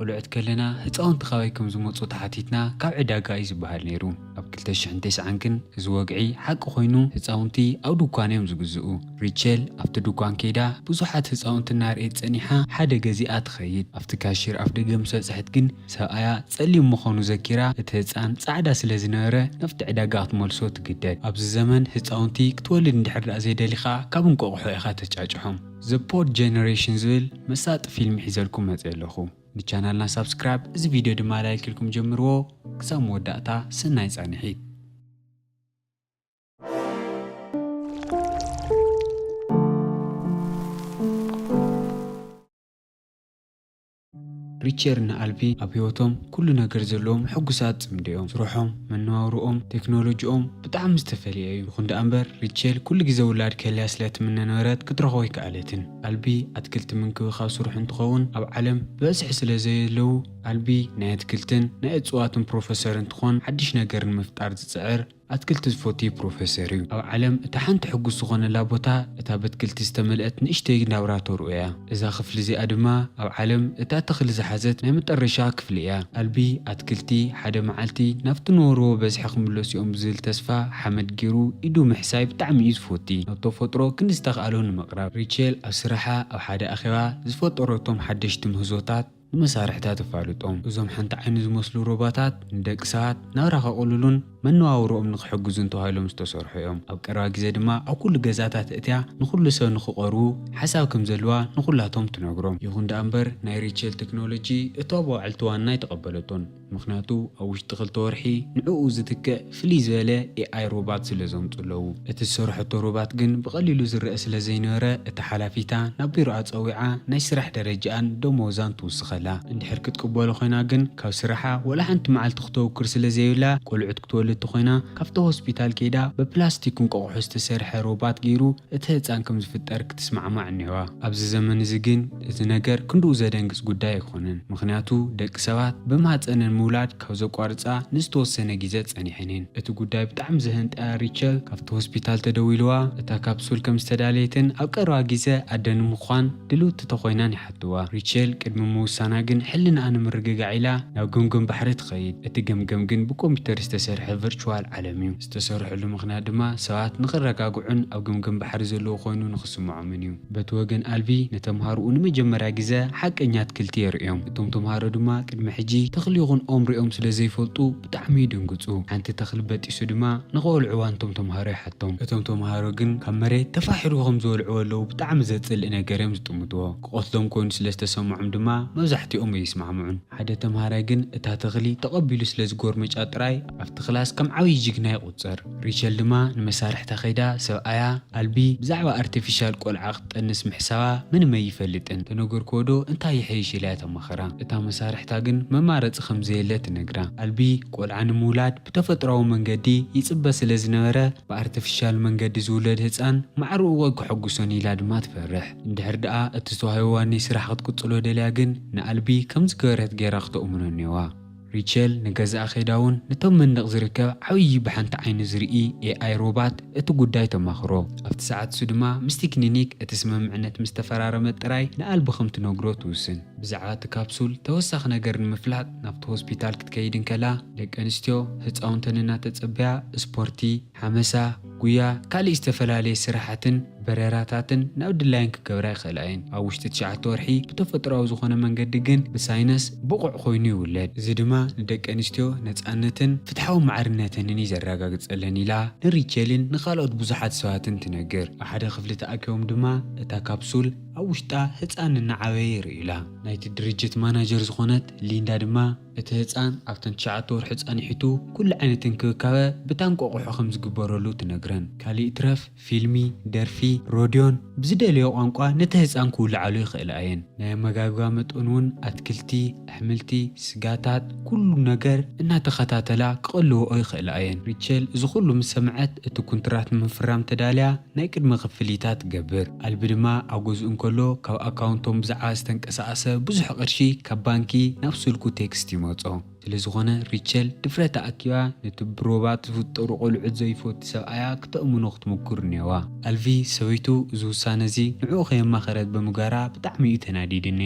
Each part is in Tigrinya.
ቆልዑት ከለና ህፃውንቲ ካበይ ከም ዝመፁ ተሓቲትና ካብ ዕዳጋ እዩ ዝበሃል ነይሩ። ኣብ ክልተ ሽሕን ተስዓን ግን እዚ ወግዒ ሓቂ ኮይኑ ህፃውንቲ ኣብ ድኳን እዮም ዝግዝኡ። ሪቸል ኣብቲ ድኳን ከይዳ ብዙሓት ህፃውንቲ እናርኤት ፀኒሓ ሓደ ገዚኣ ትኸይድ። ኣብቲ ካሽር ኣፍ ደገ ምስ በፅሐት ግን ሰብኣያ ጸሊም ምዃኑ ዘኪራ፣ እቲ ህጻን ጻዕዳ ስለ ዝነበረ ናብቲ ዕዳጋ ክትመልሶ ትግደድ። ኣብዚ ዘመን ህጻውንቲ ክትወልድ እንድሕር ደኣ ዘይደሊኻ ካብ እንቆቕሖ ኢኻ ተጫጭሖም። The Poor Generation ዝብል መሳጢ ፊልም ሒዘልኩም መጺአ ኣለኹ። ንቻናልና ሳብስክራይብ፣ እዚ ቪድዮ ድማ ላይክ ኢልኩም ጀምርዎ። ክሳብ መወዳእታ ሰናይ ጻንሒት። ሪቸል ን ኣልቢ ኣብ ህይወቶም ኩሉ ነገር ዘለዎም ሕጉሳት ጽምዲ እዮም። ስርሖም፣ መነባብርኦም፣ ቴክኖሎጂኦም ብጣዕሚ ዝተፈለየ እዩ። ይኹን ደኣ እምበር ሪቸል ኩሉ ግዜ ውላድ ክህልያ ስለ ትምነ ነበረት ክትረኽቦ ኣይከኣለትን። ኣልቢ ኣትክልቲ ምንክብኻብ ስርሑ እንትኸውን ኣብ ዓለም ብበዝሒ ስለ ዘየለዉ ኣልቢ ናይ ኣትክልትን ናይ እፅዋትን ፕሮፈሰር እንትኾን ሓድሽ ነገር ንምፍጣር ዝፅዕር ኣትክልቲ ዝፈቱ ፕሮፈሰር እዩ። ኣብ ዓለም እታ ሓንቲ ሕጉስ ዝኾነላ ቦታ እታ በትክልቲ ዝተመልአት ንእሽተይ ላብራቶሩ እያ። እዛ ክፍሊ እዚኣ ድማ ኣብ ዓለም እታ ተኽሊ ዝሓዘት ናይ መጠረሻ ክፍሊ እያ። ኣልቢ ኣትክልቲ ሓደ መዓልቲ ናብቲ ነበርዎ በዝሒ ክምለሱ እዮም ብዝብል ተስፋ ሓመድ ገይሩ ኢዱ ምሕሳይ ብጣዕሚ እዩ ዝፈቲ። ናብ ተፈጥሮ ክንዲ ዝተኽኣሎ ንምቕራብ ሪቸል ኣብ ስራሓ ኣብ ሓደ ኣኼባ ዝፈጠረቶም ሓደሽቲ ምህዞታት ንመሳርሕታ ተፋልጦም። እዞም ሓንቲ ዓይኒ ዝመስሉ ሮባታት ንደቂ ሰባት ናብራ ከቕልሉን መነባብሮኦም ንኽሕግዙን ተባሂሎም ዝተሰርሑ እዮም። ኣብ ቀረባ ግዜ ድማ ኣብ ኩሉ ገዛታት እትያ ንኹሉ ሰብ ንኽቐርቡ ሓሳብ ከም ዘለዋ ንኹላቶም ትነግሮም። ይኹን ደኣ እምበር ናይ ሪቸል ቴክኖሎጂ እቶ ኣባውዕልቲ ዋና ኣይተቐበለቶን። ምኽንያቱ ኣብ ውሽጢ ክልተ ወርሒ ንዕኡ ዝትክእ ፍልይ ዝበለ ኤኣይ ሮባት ስለ ዘምፁ ኣለዉ። እቲ ዝሰርሐቶ ሮባት ግን ብቐሊሉ ዝረአ ስለ ዘይነበረ እታ ሓላፊታ ናብ ቢሮኣ ፀዊዓ ናይ ስራሕ ደረጃኣን ደሞዛን ትውስኸላ። እንድሕር ክትቅበሎ ኮይና ግን ካብ ስራሓ ወላ ሓንቲ መዓልቲ ክተውክር ስለ ዘይብላ ቆልዑት ክትወልድ ተኾይና ካብቲ ሆስፒታል ከይዳ ብፕላስቲክ እንቆቕሖ ዝተሰርሐ ሮባት ገይሩ እቲ ህፃን ከም ዝፍጠር ክትስማዕማዕ እኒዋ። ኣብዚ ዘመን እዚ ግን እዚ ነገር ክንድኡ ዘደንግፅ ጉዳይ ኣይኮነን። ምኽንያቱ ደቂ ሰባት ብማህፀነን ምውላድ ካብ ዘቋርፃ ንዝተወሰነ ግዜ ፀኒሐን እየን። እቲ ጉዳይ ብጣዕሚ ዘህንጠያ ሪቸል ካብቲ ሆስፒታል ተደዊልዋ እታ ካፕሱል ከም ዝተዳለየትን ኣብ ቀረባ ግዜ ኣደ ንምዃን ድልውቲ ተኾይናን ይሓትዋ። ሪቸል ቅድሚ ምውሳና ግን ሕልናኣ ንምርግጋዕ ኢላ ናብ ገምገም ባሕሪ ትኸይድ። እቲ ገምገም ግን ብኮምፒውተር ዝተሰርሐ ቨርቹዋል ዓለም እዩ። ዝተሰርሐሉ ምኽንያት ድማ ሰባት ንኽረጋግዑን ኣብ ገምገም ባሕሪ ዘለዉ ኮይኑ ንኽስምዖምን እዩ። በቲ ወገን ኣልቢ ንተምሃሮኡ ንመጀመርያ ግዜ ሓቀኛ ኣትክልቲ የርእዮም። እቶም ተምሃሮ ድማ ቅድሚ ሕጂ ተኽሊ ይኹን ኦም ሪኦም ስለ ዘይፈልጡ ብጣዕሚ ይድንግፁ። ሓንቲ ተኽሊ በጢሱ ድማ ንኽበልዕዋ ንቶም ተምሃሮ ይሓቶም። እቶም ተምሃሮ ግን ካብ መሬት ተፋሒሩ ከም ዝበልዕዎ ኣለዉ ብጣዕሚ ዘፅልእ ነገር እዮም ዝጥምትዎ። ክቐትሎም ኮይኑ ስለ ዝተሰምዖም ድማ መብዛሕትኦም ኣይስማዕምዑን። ሓደ ተምሃራይ ግን እታ ተኽሊ ተቐቢሉ ስለ ዝጎርመጫ ጥራይ ኣብቲ ክላስ ከም ዓብዪ ጅግና ይቑጸር። ሪቸል ድማ ንመሳርሕታ ከይዳ ሰብኣያ ኣልቢ ብዛዕባ ኣርቲፊሻል ቆልዓ ክትጠንስ ምሕሳባ ምንም ኣይፈልጥን። ተነገርክዎ ዶ እንታይ ይሐይሽ ኢላ እያ ተማኸራ። እታ መሳርሕታ ግን መማረፂ ከም ዘየለ ትነግራ። ኣልቢ ቆልዓ ንምውላድ ብተፈጥሮኣዊ መንገዲ ይፅበ ስለ ዝነበረ ብኣርቲፊሻል መንገዲ ዝውለድ ህፃን ማዕርኡ ከጉሕጉሶን ኢላ ድማ ትፈርሕ። እንድሕር ደኣ እቲ ዝተዋህበዋ ናይ ስራሕ ክትቅፅሎ ደልያ ግን ንኣልቢ ከም ዝገበረት ገይራ ክተእምኖ እኒዋ። ሪቸል ንገዛኣ ከይዳ እውን ነቶም መንደቕ ዝርከብ ዓብዪ ብሓንቲ ዓይኒ ዝርኢ ኤኣይ ሮባት እቲ ጉዳይ ተማኽሮ። ኣብቲ ሰዓት እሱ ድማ ምስቲ ክሊኒክ እቲ ስምምዕነት ምስ ተፈራረመት ጥራይ ንኣልቢ ከም ትነግሮ ትውስን። ብዛዕባ እቲ ካፕሱል ተወሳኺ ነገር ንምፍላጥ ናብቲ ሆስፒታል ክትከይድ እንከላ ደቂ ኣንስትዮ ህፃውንተን እናተፀበያ ስፖርቲ፣ ሓመሳ፣ ጉያ፣ ካልእ ዝተፈላለየ ስራሓትን በረራታትን ናብ ድላየን ክገብራ ይኽእላ እየን። ኣብ ውሽጢ ትሽዓተ ወርሒ ብተፈጥሮኣዊ ዝኾነ መንገዲ ግን ብሳይነስ ብቑዕ ኮይኑ ይውለድ። እዚ ድማ ንደቂ ኣንስትዮ ነፃነትን ፍትሓዊ ማዕርነተንን እዩ ዘረጋግፀለን ኢላ ንሪቸልን ንኻልኦት ብዙሓት ሰባትን ትነግር። ኣብ ሓደ ክፍሊ ተኣኪቦም ድማ እታ ካፕሱል ኣብ ውሽጣ ህፃን እናዓበየ ይርእዩላ። ናይቲ ድርጅት ማናጀር ዝኾነት ሊንዳ ድማ እቲ ህፃን ኣብተን ትሽዓተ ወርሒ ፃኒሒቱ ኩሉ ዓይነት እንክብካበ ብታንቆቑሖ ከም ዝግበረሉ ትነግረን። ካልእ ይትረፍ ፊልሚ፣ ደርፊ፣ ሮድዮን ብዝደለዮ ቋንቋ ነቲ ህፃን ክውልዓሉ ይኽእላ እየን። ናይ ኣመጋግባ መጠኑ እውን ኣትክልቲ፣ ኣሕምልቲ፣ ስጋታት፣ ኩሉ ነገር እናተኸታተላ ክቐልውኦ ይኽእላ እየን። ሪቸል እዚ ኩሉ ምስ ሰምዐት እቲ ኩንትራት ንምፍራም ተዳልያ ናይ ቅድመ ክፍሊታ ትገብር። ኣልቢ ድማ ኣብ ገዝኡ እንከሎ ካብ ኣካውንቶም ብዛዕባ ዝተንቀሳቐሰ ብዙሕ ቅርሺ ካብ ባንኪ ናብ ስልኩ ቴክስት ይመጾ። ስለ ዝኾነ ሪቸል ድፍረት ኣኪባ ነቲ ብሮባት ዝፍጠሩ ቆልዑት ዘይፈቱ ሰብኣያ ክተእምኖ ክትምኩር እኒዋ። ኣልቪ ሰበይቱ እዚ ውሳነ እዚ ንዕኡ ከየማኸረት ብምግባራ ብጣዕሚ እዩ ተናዲድኒ።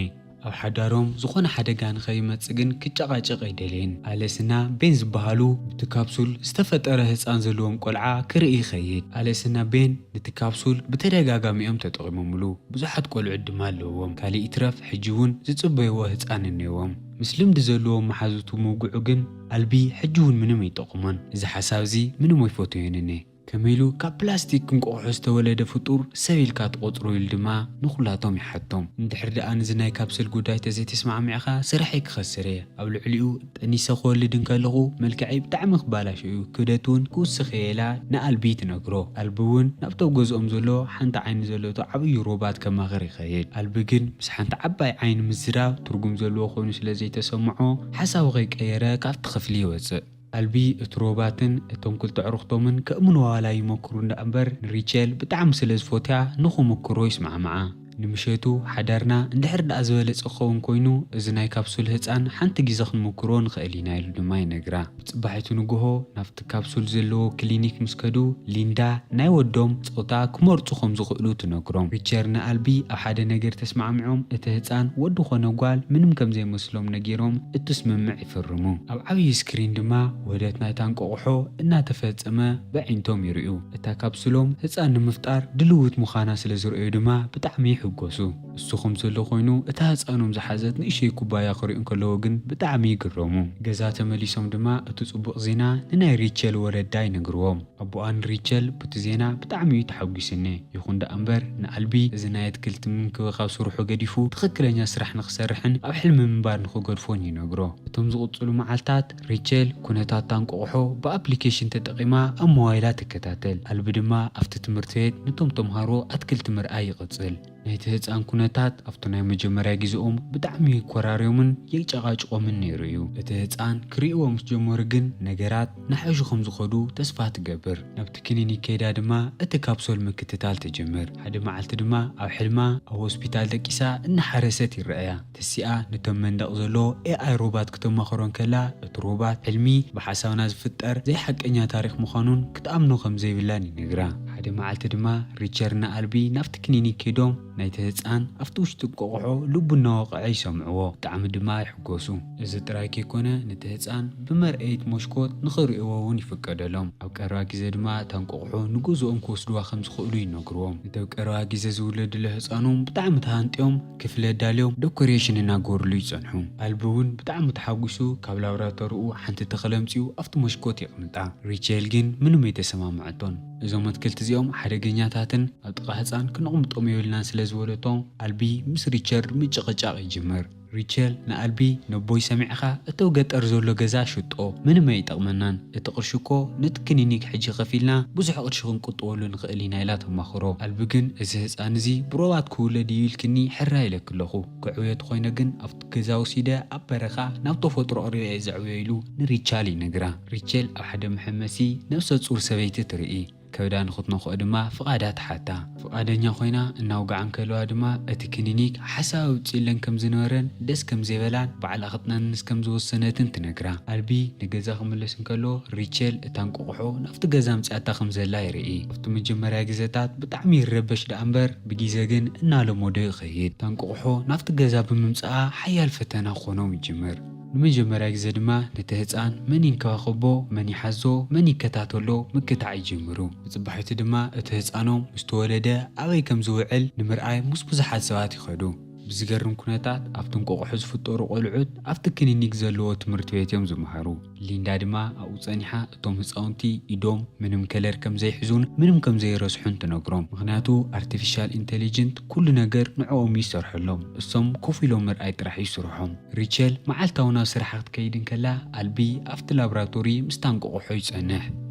ኣብ ሓዳሮም ዝኾነ ሓደጋ ንኸይመጽእ ግን ክጨቓጨቕ ኣይደለየን። ኣለስና ቤን ዝበሃሉ ብቲ ካፕሱል ዝተፈጠረ ህጻን ዘለዎም ቆልዓ ክርኢ ይኸይድ። ኣለስና ቤን ነቲ ካፕሱል ብተደጋጋሚ እዮም ተጠቒሞምሉ። ብዙሓት ቆልዑት ድማ ኣለዎም። ካልእ ይትረፍ ሕጂ እውን ዝጽበይዎ ህጻን እኒአዎም። ምስ ልምዲ ዘለዎም መሓዙቱ ምውግዑ ግን ኣልቢ ሕጂ እውን ምንም ኣይጠቕሞን። እዚ ሓሳብ እዚ ምንም ኣይፈትዮን እኔ። ከመይ ኢሉ ካብ ፕላስቲክ እንቆቑሖ ዝተወለደ ፍጡር ሰብ ኢልካ ትቖጽሮ? ኢሉ ድማ ንኹላቶም ይሓቶም። እንድሕር ደኣ ነዚ ናይ ካፕሱል ጉዳይ ተዘይተስማዕሚዕኻ ስራሐይ ክኸስር እየ። ኣብ ልዕሊኡ ጠኒሰ ክወልድ እንከለኹ መልክዐይ ብጣዕሚ ክባላሾ እዩ፣ ክብደት እውን ክውስኽ እየ ኢላ ንኣልቢ ትነግሮ። ኣልቢ እውን ናብቲ ኣብ ገዝኦም ዘሎ ሓንቲ ዓይኒ ዘለቶ ዓብዪ ሮባት ከማኽር ይኸይድ። ኣልቢ ግን ምስ ሓንቲ ዓባይ ዓይኒ ምዝራብ ትርጉም ዘለዎ ኮይኑ ስለ ዘይተሰምዖ ሓሳቡ ከይቀየረ ካብቲ ክፍሊ ይወጽእ። ኣልቢ እቲ ሮባትን እቶም ክልተ ኣዕሩኽቶምን ከእምንዋ ዋላ ይመክሩ እንዳ እምበር ንሪቸል ብጣዕሚ ስለ ዝፎትያ ንኽምክሮ ይስማዕምዓ። ንምሸቱ ሓዳርና እንድሕር ደኣ ዝበለጸ ክኸውን ኮይኑ እዚ ናይ ካፕሱል ህጻን ሓንቲ ግዜ ክንምክሮ ንኽእል ኢና ኢሉ ድማ ይነግራ። ብጽባሒቱ ንግሆ ናብቲ ካፕሱል ዘለዎ ክሊኒክ ምስ ከዱ ሊንዳ ናይ ወዶም ጾታ ክመርጹ ከም ዝኽእሉ ትነግሮም። ሪቸር ንኣልቢ ኣብ ሓደ ነገር ተስማዕሚዖም እቲ ህጻን ወዲ ኮነ ጓል ምንም ከም ዘይመስሎም ነጊሮም እቲ ስምምዕ ይፍርሙ። ኣብ ዓብዪ ስክሪን ድማ ውህደት ናይታ እንቆቕሖ እናተፈጸመ በዒንቶም ይርእዩ። እታ ካፕሱሎም ህጻን ንምፍጣር ድልውት ምዃና ስለ ዝረኣዩ ድማ ብጣዕሚ ይሕጎሱ። እሱ ከም ዘሎ ኮይኑ እታ ህጻኖም ዝሓዘት ንእሽተይ ኩባያ ክርእዩ እንከለዉ ግን ብጣዕሚ ይግረሙ። ገዛ ተመሊሶም ድማ እቲ ጽቡቕ ዜና ንናይ ሪቸል ወለዳ ይነግርዎም። ኣቦኣን ሪቸል ብቲ ዜና ብጣዕሚ እዩ ተሓጒስኒ። ይኹን ደኣ እምበር ንኣልቢ እዚ ናይ ኣትክልቲ ምንክብኻብ ስርሑ ገዲፉ ትኽክለኛ ስራሕ ንኽሰርሕን ኣብ ሕልሚ ምንባር ንኽገድፎን ይነግሮ። እቶም ዝቕጽሉ መዓልታት ሪቸል ኩነታት ታንቆቕሖ ብኣፕሊኬሽን ተጠቒማ ኣብ ሞባይላ ትከታተል። ኣልቢ ድማ ኣብቲ ትምህርቲ ቤት ነቶም ተምሃሮ ኣትክልቲ ምርኣይ ይቕጽል። ናይቲ ህጻን ኩነታት ኣብቲ ናይ መጀመርያ ግዜኦም ብጣዕሚ ይኮራርዮምን የጨቓጭቖምን ነይሩ እዩ። እቲ ህጻን ክርእይዎ ምስ ጀመሩ ግን ነገራት ንሓይሹ ከም ዝኸዱ ተስፋ ትገብር። ናብቲ ክሊኒክ ከይዳ ድማ እቲ ካፕሶል ምክትታል ትጅምር። ሓደ መዓልቲ ድማ ኣብ ሕልማ ኣብ ሆስፒታል ደቂሳ እናሓረሰት ይረኣያ። ተሲኣ ነቶም መንደቕ ዘሎ ኤኣይ ሮባት ክተማኽሮ እንከላ እቲ ሮባት ሕልሚ ብሓሳብና ዝፍጠር ዘይሓቀኛ ታሪኽ ምዃኑን ክትኣምኖ ከም ዘይብላን ይነግራ። ሓደ መዓልቲ ድማ ሪቸር ንኣልቢ ናብቲ ክሊኒክ ከይዶም ናይቲ ህጻን ኣብቲ ውሽጢ እንቆቕሖ ልቡ እናወቕዐ ይሰምዕዎ። ብጣዕሚ ድማ ይሕጎሱ። እዚ ጥራይ ከይኮነ ነቲ ህጻን ብመርኣይት መስኮት ንኽርእይዎ እውን ይፍቀደሎም። ኣብ ቀረባ ግዜ ድማ እታ እንቆቕሖ ንገዝኦም ክወስድዋ ከም ዝኽእሉ ይነግርዎም። ነቲ ኣብ ቀረባ ግዜ ዝውለድሉ ህጻኖም ብጣዕሚ ተሃንጥዮም ክፍሊ ኣዳልዮም ደኮሬሽን እናገበሩሉ ይጸንሑ። ኣልቢ እውን ብጣዕሚ ተሓጒሱ ካብ ላብራቶሪኡ ሓንቲ ተኽሊ ኣምጺኡ ኣብቲ መስኮት የቕምጣ። ሪቸል ግን ምንም ኣይተሰማምዐቶን። እዞም ኣትክልቲ እዚኦም ሓደገኛታትን ኣብ ጥቓ ህጻን ክነቕምጦም የብልናን ስለ ዝበለቶ ኣልቢ ምስ ሪቸርድ ምጭቕጫቕ ይጅምር። ሪቸል ንኣልቢ ነቦይ ሰሚዕኻ እቲ ኣብ ገጠር ዘሎ ገዛ ሽጦ ምንም ኣይጠቕመናን፣ እቲ ቅርሺ እኮ ነቲ ክሊኒክ ሕጂ ከፊልና ብዙሕ ቅርሺ ክንቁጥበሉ ንኽእል ኢና ኢላ ተማኽሮ። ኣልቢ ግን እዚ ህጻን እዚ ብሮባት ክውለድ እዩ ኢልክኒ ሕራይ ኢለኪ ኣለኹ፣ ክዕብዮ ተኾይነ ግን ኣብቲ ገዛ ወሲደ ኣብ በረኻ ናብ ተፈጥሮ ኣቕሪበ እየ ዘዕብዮ ኢሉ ንሪቻል ይነግራ። ሪቸል ኣብ ሓደ መሐመሲ ነብሰ ጹር ሰበይቲ ትርኢ። ከብዳ ንኽትነኽኦ ድማ ፍቓዳ ትሓታ። ፍቓደኛ ኮይና እናውግዓ እንከለዋ ድማ እቲ ክሊኒክ ሓሳብ ኣውጺእለን ከም ዝነበረን ደስ ከም ዘይበላን ባዕላ ክትጠንስ ከም ዝወሰነትን ትነግራ። ኣልቢ ንገዛ ክምለስ እንከሎ ሪቸል እታ እንቆቕሖ ናብቲ ገዛ ኣምጺኣታ ከም ዘላ ይርኢ። ኣብቲ መጀመርያ ግዜታት ብጣዕሚ ይረበሽ ደኣ እምበር ብግዜ ግን እናለመዶ ይኸይድ። እታ እንቆቕሖ ናብቲ ገዛ ብምምጽኣ ሓያል ፈተና ክኾኖም ይጅምር። ንመጀመርያ ግዜ ድማ ነቲ ህጻን መን ይንከባኸቦ፣ መን ይሓዞ፣ መን ይከታተሎ ምክታዕ ይጅምሩ። ብጽባሒቱ ድማ እቲ ህጻኖም ምስ ተወለደ ኣበይ ከም ዝውዕል ንምርኣይ ምስ ብዙሓት ሰባት ይኸዱ። ብዝገርም ኩነታት ኣብቲ እንቆቕሖ ዝፍጠሩ ቆልዑት ኣብቲ ክሊኒክ ዘለዎ ትምህርቲ ቤት እዮም ዝመሃሩ። ሊንዳ ድማ ኣብኡ ጸኒሓ እቶም ህጻውንቲ ኢዶም ምንም ከለር ከም ዘይሕዙን ምንም ከም ዘይረስሑን ትነግሮም። ምኽንያቱ ኣርቲፊሻል ኢንተሊጀንት ኩሉ ነገር ንዕኦም እዩ ይሰርሐሎም። እሶም ኮፍ ኢሎም ምርኣይ ጥራሕ እዩ ስርሖም። ሪቸል መዓልታዊ ናብ ስራሓ ክትከይድ እንከላ ኣልቢ ኣብቲ ላብራቶሪ ምስታ እንቆቕሖ ይጸንሕ።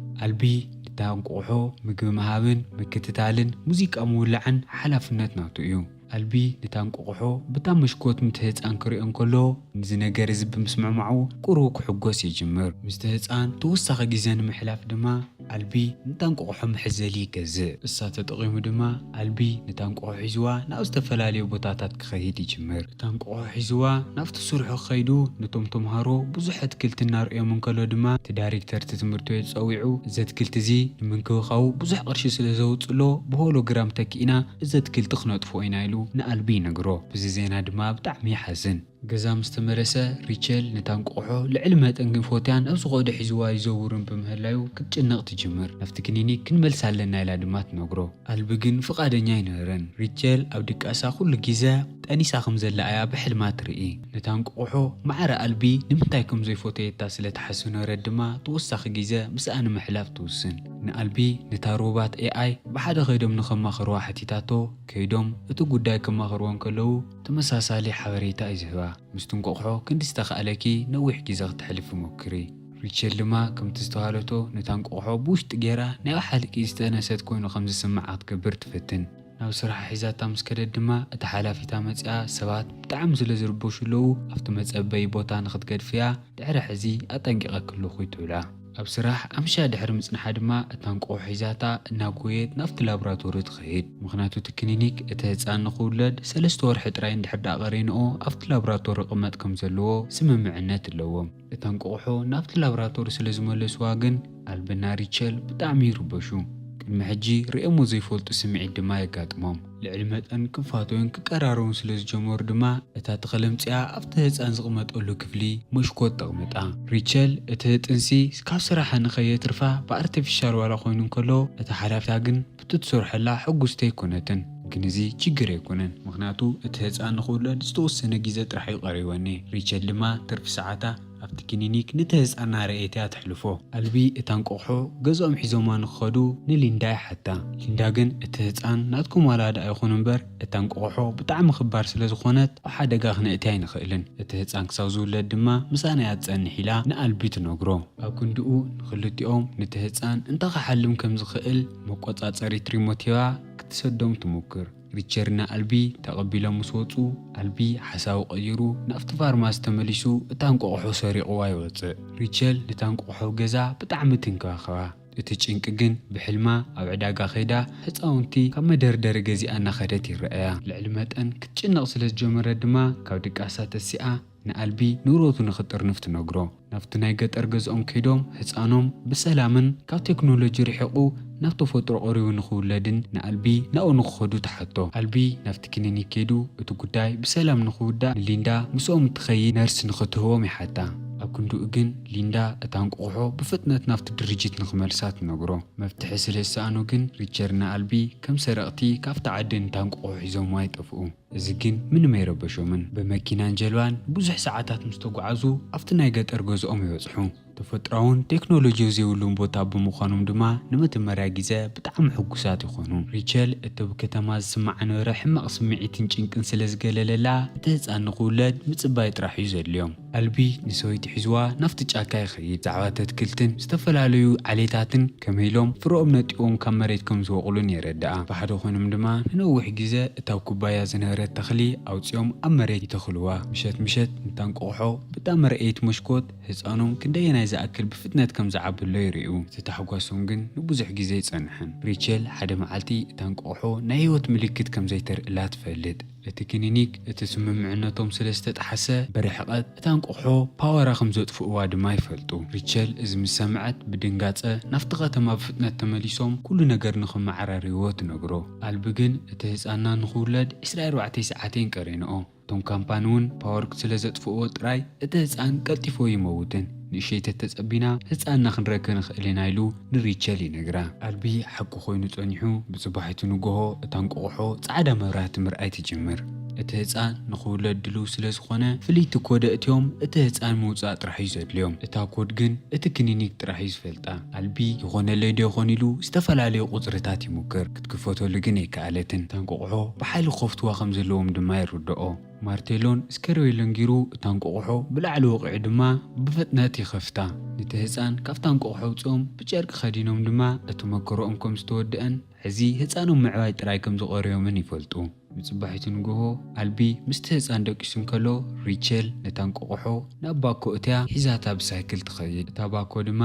ኣልቢ ንታ እንቆቕሖ ምግቢ ምሃብን ምክትታልን ሙዚቃ ምውላዕን ሓላፍነት ናቱ እዩ። ኣልቢ ነታ እንቆቕሖ ብታ መሽኮት ምት ህጻን ክሪኦ እንከሎ፣ ነዚ ነገር እዚ ብምስምዕማዑ ቁሩብ ክሕጎስ ይጅምር። ምስቲ ህጻን ተወሳኺ ግዜ ንምሕላፍ ድማ ኣልቢ ነታ እንቆቕሖ መሐዘሊ ይገዝእ። እሳ ተጠቒሙ ድማ ኣልቢ ነታ እንቆቕሖ ሒዝዋ ናብ ዝተፈላለዩ ቦታታት ክኸይድ ይጅምር። እታ እንቆቕሖ ሒዝዋ ናብቲ ስርሑ ክኸይዱ ነቶም ተምሃሮ ብዙሕ ኣትክልቲ እናርእዮም እንከሎ ድማ እቲ ዳይሬክተር እቲ ትምህርቲ ቤት ጸዊዑ እዚ ኣትክልቲ እዚ ንምንክብኻቡ ብዙሕ ቅርሺ ስለ ዘውጽሎ ብሆሎግራም ተኪእና እዚ ኣትክልቲ ክነጥፍኦ ኢና ኢሉ ንኣልቢ ይነግሮ። ብዚ ዜና ድማ ብጣዕሚ ይሓዝን። ገዛ ምስ ተመለሰ፣ ሪቸል ነታ እንቋቑሖ ልዕሊ መጠን ግን ፎትያን ኣብ ዝኸዱ ሒዝዋ ይዘውርን ብምህላዩ ክትጭነቕ ትጅምር። ናብቲ ክሊኒክ ክንመልሳ ኣለና ኢላ ድማ ትነግሮ። ኣልቢ ግን ፍቓደኛ ኣይነበረን። ሪቸል ኣብ ድቃሳ ኩሉ ግዜ ጠኒሳ ከም ዘላ እያ ብሕልማ ትርኢ። ነታ እንቋቑሖ ማዕረ ኣልቢ ንምንታይ ከም ዘይፈተየታ ስለ ትሓስብ ነበረት ድማ ተወሳኺ ግዜ ምስኣ ንምሕላፍ ትውስን። ንኣልቢ ነታ ሮባት ኤኣይ ብሓደ ከይዶም ንኸማኽርዋ ሓቲታቶ። ከይዶም እቲ ጉዳይ ከማኽርዎ እንከለዉ ተመሳሳሊ ሓበሬታ እዩ ዝህባ። ምስቲ እንቋቑሖ ክንዲ ዝተኻእለኪ ነዊሕ ግዜ ክተሕልፊ ሞክሪ። ሪቸል ድማ ከምቲ ዝተባህለቶ ነታ እንቋቑሖ ብውሽጢ ገይራ ናይ ወሓልቂ ዝተነሰት ኮይኑ ከም ዝስምዓ ክትገብር ትፍትን። ናብ ስራሓ ሒዛታ ምስ ከደት ድማ እታ ሓላፊታ መጺኣ ሰባት ብጣዕሚ ስለ ዝርበሹ ኣለዉ ኣብቲ መጸበዪ ቦታ ንኽትገድፍያ ድሕሪ ሕዚ ኣጠንቂቐኪ ኣለኹ ትብላ። ኣብ ስራሕ ኣምሻ ድሕሪ ምጽንሓ ድማ እታ እንቋቑሖ ሒዛታ እናጎየት ናብቲ ላቦራቶሪ ትኸይድ። ምኽንያቱ እቲ ክሊኒክ እቲ ህጻን ንኽውለድ ሰለስተ ወርሒ ጥራይ እንድሕር ደኣ ቀሪንኦ ኣብቲ ላቦራቶሪ ክቕመጥ ከም ዘለዎ ስምምዕነት ኣለዎም። እታ እንቋቑሖ ናብቲ ላቦራቶሪ ስለ ዝመለስዋ ግን ኣልብና ሪቸል ብጣዕሚ ይርበሹ። ቅድሚ ሕጂ ርእዮሞ ዘይፈልጡ ስምዒት ድማ የጋጥሞም። ልዕሊ መጠን ክፋተዩን ክቀራረቡን ስለ ዝጀመሩ ድማ እታ ተኽሊ ኣምጺኣ ኣብቲ ህጻን ዝቕመጠሉ ክፍሊ መሽኮት ተቕምጣ። ሪቸል እቲ ጥንሲ ካብ ስራሓ ንኸየትርፋ ብኣርቲፊሻል ዋላ ኮይኑ እንከሎ እታ ሓላፊታ ግን ብቲ ትሰርሐላ ሕጉስቲ ኣይኮነትን። ግን እዚ ችግር ኣይኮነን፣ ምኽንያቱ እቲ ህጻን ንኽውለድ ዝተወሰነ ግዜ ጥራሕ እዩ ቀሪበኒ። ሪቸል ድማ ትርፊ ሰዓታ ኣብቲ ክሊኒክ ነቲ ህጻን እናረኣየት እያ ተሕልፎ። ኣልቢ እታ እንቋቑሖ ገዝኦም ሒዞማ ንክኸዱ ንሊንዳ ይሓታ። ሊንዳ ግን እቲ ህጻን ናትኩም ዋላ ደኣ ይኹን እምበር እታ እንቋቑሖ ብጣዕሚ ክባር ስለ ዝኾነት ኣብ ሓደጋ ክነእትያ ኣይንኽእልን። እቲ ህጻን ክሳብ ዝውለድ ድማ ምሳና እያ ትጸንሕ ኢላ ንኣልቢ ትነግሮ። ኣብ ክንድኡ ንኽልቲኦም ነቲ ህጻን እንታይ ክሓልም ከም ዝኽእል መቆጻጸሪት ሪሞት ሂባ ክትሰዶም ትሙክር። ሪቸል ንኣልቢ ተቐቢሎም ምስ ወጹ፣ ኣልቢ ሓሳቡ ቀይሩ ናብቲ ፋርማሲ ተመሊሱ እታ እንቋቑሖ ሰሪቕዋ ይወጽእ። ሪቸል ነታ እንቋቑሖ ገዛ ብጣዕሚ ትንከባኸባ። እቲ ጭንቂ ግን ብሕልማ ኣብ ዕዳጋ ከይዳ ህጻውንቲ ካብ መደርደሪ ገዚኣ እናኸደት ይረኣያ። ልዕሊ መጠን ክትጭነቕ ስለ ዝጀመረት ድማ ካብ ድቃሳ ተሲኣ ንኣልቢ ንብረቱ ንኽጥርንፍ ትነግሮ። ናብቲ ናይ ገጠር ገዝኦም ከይዶም ህጻኖም ብሰላምን ካብ ቴክኖሎጂ ርሒቑ ናብ ተፈጥሮ ቀሪቡ ንኽውለድን ንኣልቢ ናብኡ ንኽኸዱ ትሓቶ። ኣልቢ ናብቲ ክሊኒክ ከይዱ እቲ ጉዳይ ብሰላም ንኽውዳእ ንሊንዳ ምስኦም እትኸይድ ነርስ ንኽትህቦም ይሓታ። ኣብ ክንድኡ ግን ሊንዳ እታ እንቋቑሖ ብፍጥነት ናብቲ ድርጅት ንኽመልሳ ትነግሮ። መፍትሒ ስለ ዝሰኣኑ ግን ሪቸል ንኣልቢ ከም ሰረቕቲ ካብቲ ዓዲ ነታ እንቋቑሖ ሒዞምዋ ይጠፍኡ። እዚ ግን ምንም ኣይረበሾምን። ብመኪናን ጀልባን ብዙሕ ሰዓታት ምስ ተጓዓዙ ኣብቲ ናይ ገጠር ገዝኦም ይበጽሑ። ተፈጥሮኣውን ቴክኖሎጂ ዘይብሉን ቦታ ብምዃኖም ድማ ንመጀመርያ ግዜ ብጣዕሚ ሕጉሳት ይኾኑ። ሪቸል እቲ ኣብ ከተማ ዝስማዓ ዝነበረ ሕማቕ ስምዒትን ጭንቅን ስለ ዝገለለላ እቲ ህጻን ንኽውለድ ምጽባይ ጥራሕ እዩ ዘድልዮም። ኣልቢ ንሰበይቱ ሒዝዋ ናብቲ ጫካ ይኸይድ። ብዛዕባ ኣትክልትን ዝተፈላለዩ ዓሌታትን ከመይ ኢሎም ፍረኦም ነጢቦም ካብ መሬት ከም ዝበቑሉን የረድኣ። ብሓደ ኮይኖም ድማ ንነዊሕ ግዜ እታ ኣብ ኩባያ ዝነበረት ተኽሊ ኣውጺኦም ኣብ መሬት ይተኽልዋ። ምሸት ምሸት ነታ እንቋቑሖ ብጣዕሚ ረኣየት መሽኮት ህጻኖም ክንደየናይ ዝኣክል ብፍጥነት ከም ዝዓብሎ ይርእዩ። እቲ ታሕጓሶም ግን ንብዙሕ ግዜ ኣይጸንሐን። ሪቸል ሓደ መዓልቲ እታ እንቋቑሖ ናይ ህይወት ምልክት ከም ዘይተርእላ ትፈልጥ። እቲ ክሊኒክ እቲ ስምምዕነቶም ስለ ዝተጠሓሰ ብርሕቐት እታ እንቋቑሖ ፓወራ ከም ዘጥፍእዋ ድማ ይፈልጡ። ሪቸል እዚ ምስ ሰምዐት ብድንጋጸ ናብቲ ከተማ ብፍጥነት ተመሊሶም ኩሉ ነገር ንኽመዓራርይዎ ትነግሮ። ኣልቢ ግን እቲ ህጻንና ንኽውለድ ዕስራ ኣርባዕተ ሰዓት እየን ቀሪንኦ። እቶም ካምፓኒ እውን ፓወር ስለ ዘጥፍእዎ ጥራይ እቲ ህጻን ቀልጢፎ ይመውትን ንእሸይ ተተጸቢና ህጻንና ክንረክብ ንኽእል ኢና ኢሉ ንሪቸል ይነግራ። ኣልቢ ሓቂ ኮይኑ ጸኒሑ ብጽባሒቱ ንግሆ እታ እንቋቑሖ ጻዕዳ መብራህቲ ምርኣይ ትጅምር። እቲ ህጻን ንኽውለድ ድልው ስለ ዝኾነ ፍልይቲ ኮድ ኣእትዮም እቲ ህጻን ምውጻእ ጥራሕ እዩ ዘድልዮም። እታ ኮድ ግን እቲ ክሊኒክ ጥራሕ እዩ ዝፈልጣ። ኣልቢ ይኾነለይ ዶ ይኾን ኢሉ ዝተፈላለዩ ቁጽርታት ይሙክር። ክትክፈተሉ ግን ኣይከኣለትን። እታ እንቋቑሖ ብሓይሊ ክኸፍትዋ ከም ዘለዎም ድማ ይርድኦ። ማርቴሎን ስከርቤሎን ጌሩ እታ እንቋቑሖ ብላዕሊ ወቒዑ ድማ ብፍጥነት ይኸፍታ። ነቲ ህጻን ካብታ እንቋቑሖ ኣውጺኦም ብጨርቂ ከዲኖም ድማ እቲ መከርኦም ከም ዝተወደአን ሕዚ ህጻኖም ምዕባይ ጥራይ ከም ዝቐረዮምን ይፈልጡ። ብጽባሒቱ ንግሆ ኣልቢ ምስቲ ህጻን ደቂሱ እንከሎ ሪቸል ነታ እንቋቑሖ ናብ ባኮ እትያ ሒዛታ ብሳይክል ትኸይድ። እታ ባኮ ድማ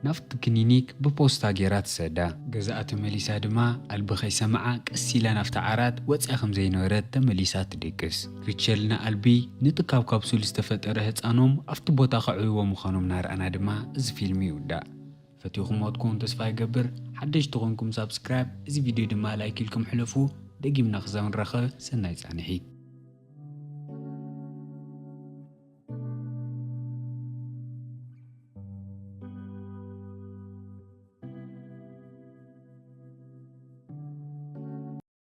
ናብቲ ክሊኒክ ብፖስታ ጌራ ትሰዳ። ገዛኣ ተመሊሳ ድማ ኣልቢ ከይሰምዓ ቀስ ኢላ ናብቲ ዓራት ወጺኣ ከም ዘይነበረት ተመሊሳ ትድቅስ። ሪቸል ንኣልቢ ነቲ ካብ ካፕሱል ዝተፈጠረ ህጻኖም ኣብቲ ቦታ ከዕብይዎ ምዃኖም እናረኣና ድማ እዚ ፊልም ይውዳእ። ፈቲኹምዎ ትኾኑ ተስፋ ይገብር። ሓደሽቲ ኮንኩም ሳብስክራይብ፣ እዚ ቪድዮ ድማ ላይክ ኢልኩም ሕለፉ። ደጊምና ክሳብ ንራኸብ ሰናይ ጻንሒት።